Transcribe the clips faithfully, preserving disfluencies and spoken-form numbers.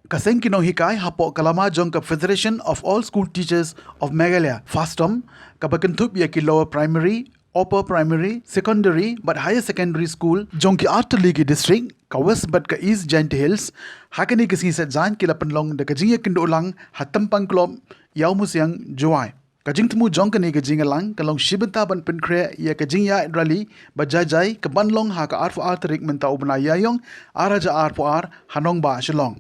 Ka seng ki nonghikai hapoh ka lama jong ka Federation of All School Teachers of Meghalaya, FASTOM, kaba kynthup ïa ki lower primary, upper primary, secondary bad higher secondary school jong ki artylli ki district, ka West bad ka East Jaintia Hills, ha kane ka sngi Saitjaiñ ki la pynlong da ka jingïakynduh lang ha Tympang Club, Ïawmusiang, Jowai. Ka jingthmu jong kane ka jingïalang ka long shibynta ban pynkhreh ïa ka jingïaid rally ba jai jai kaban long ha ka arphew ar tarik mynta u bnai Ïaïong, ar hajar arphew ar, ha nongbah Shillong.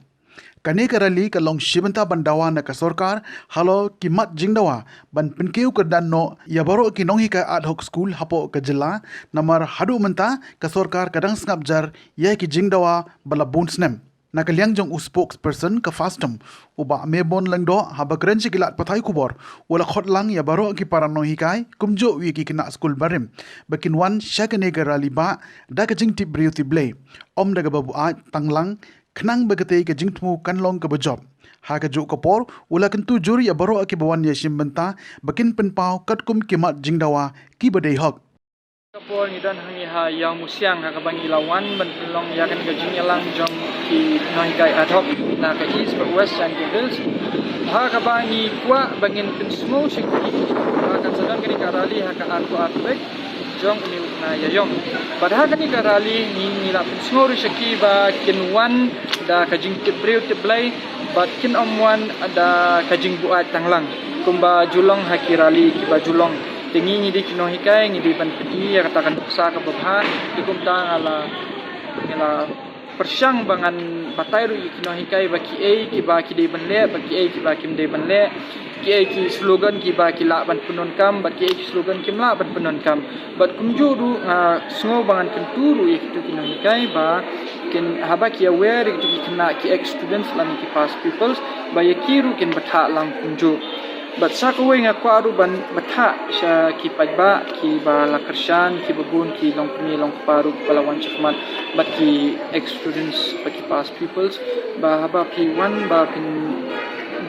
Kane ka rally ka long shibynta ban dawa na ka sorkar halor ki mat jingdawa ban pynkiew kyrdan noh ïa baroh ki nonghikai ad hoc school hapoh ka jylla, namar haduh mynta ka sorkar ka dang sngap jar ïa ki jingdawa ba la bun snem. Na ka liang jong u spokesperson ka FASTOM, u Bah Mebon Lyngdoh, haba kren sha ki lad pathai khubor, u la khot lang ïa baroh ki para nonghikai, kumjuh ïa ki khynnah skul barim, ba kin wan sha kane ka rally bah da ka jingtip briew tip Blei, ym da kaba buaid tang lang, khnang ba katei ka jingthmu kan long kaba jop. Ha kajuh ka por, u la kyntu jur ïa baroh kiba wan ïashim bynta ba kin pynpaw katkum ki mat jingdawa kiba dei hok. Ka por ngi don hangne ha Ïawmusiang ha kaba ngi la wan ban pynlong ïa kane ka jingïalang jong ki nonghikai ad hoc na ka East bad West Jaintia Hills. Ha kaba ngi kwah ba ngin pynsngew sha ki ba kan sa don kane ka rally ha ka arphew ar tarik jong une u bnai Ïaïong. Bad ha kane ka rally ngi, ngi la pynsngew ruh sha ki ba kin wan da ka jingtip briew tip Blei bad kin ym wan da ka jingbuaid tang lang kumba ju long ha ki rally kiba ju long. Te ngi, ngi dei ki nonghikai, ngi dei ban pyni ïa kata ka nuksa kaba bha. Te kumta nga la, nga la pyrshang ba ngan batai ruh ïa ki nonghikai ba kiei kiba ki dei ban leh, ba kiei kiba kim dei ban leh, kiei ki slogan kiba ki lah ban pyndonkam bad kiei ki slogan kim lah ban pyndonkam. Bad kumjuh ruh nga sngew ba ngan kyntu ruh ïa kito ki nonghikai ba kin, haba ki ïawer ïa kito ki khynnah, ki ex students lane ki past pupils, ba ïa ki ruh kin bthah lang kumjuh. Bad sa kawei nga kwah ruh ban bthah sha ki paidbah kiba la kyrshan, kiba bun ki longkmie longkpa ruh ba la wan shakhmat bad ki ex students bad ki past pupils, ba haba phi wan ba phin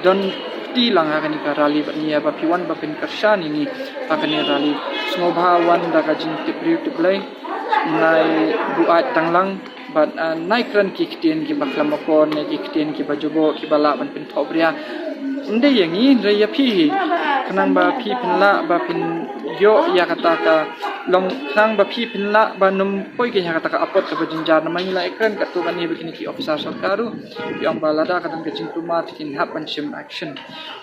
don kti lang ha kane ka rally bad ngi, haba phi wan ba phin kyrshan ïa ngi ha kane ka rally. Sngewbha wan da ka jingtip briew tip Blei, nai buaid tang lang bad, ah, nai kren ki ktien kiba khlem akor ne ki ktien kiba jaboh kiba lah ban pynthohbria. Ym dei ïa ngi, hynrei ïa phi hi, khnang ba phi phin lah ba phin ïoh ïa kata ka long, khnang ba phi phin lah ban ym poi ki ha kata ka apot kaba jynjar. Namar ngi la ïakren katto katne bad kine ki officer sorkar ruh, ki ong ba lada ka don ka jingkulmar te kin hap ban shim action.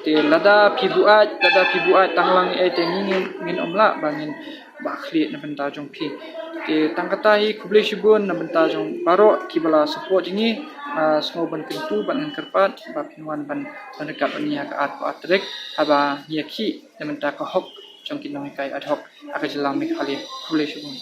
Te lada phi buaid, lada phi buaid tang lang ei te ngi, ngin, ngin ym lah ba ngin ba khlieh na bynta jong phi. Te tang kata hi, khublei shibun na bynta jong baroh kiba la support ïa ngi. Nga sngew ban kyntu bad ngan kyrpad ba phin wan ban, ban ryngkat bad ngi ha ka arphew ar tarik haba ngi ïakhih na bynta ka hok jong ki nonghikai ad hoc ha ka jylla Meghalaya. Khublei shibun.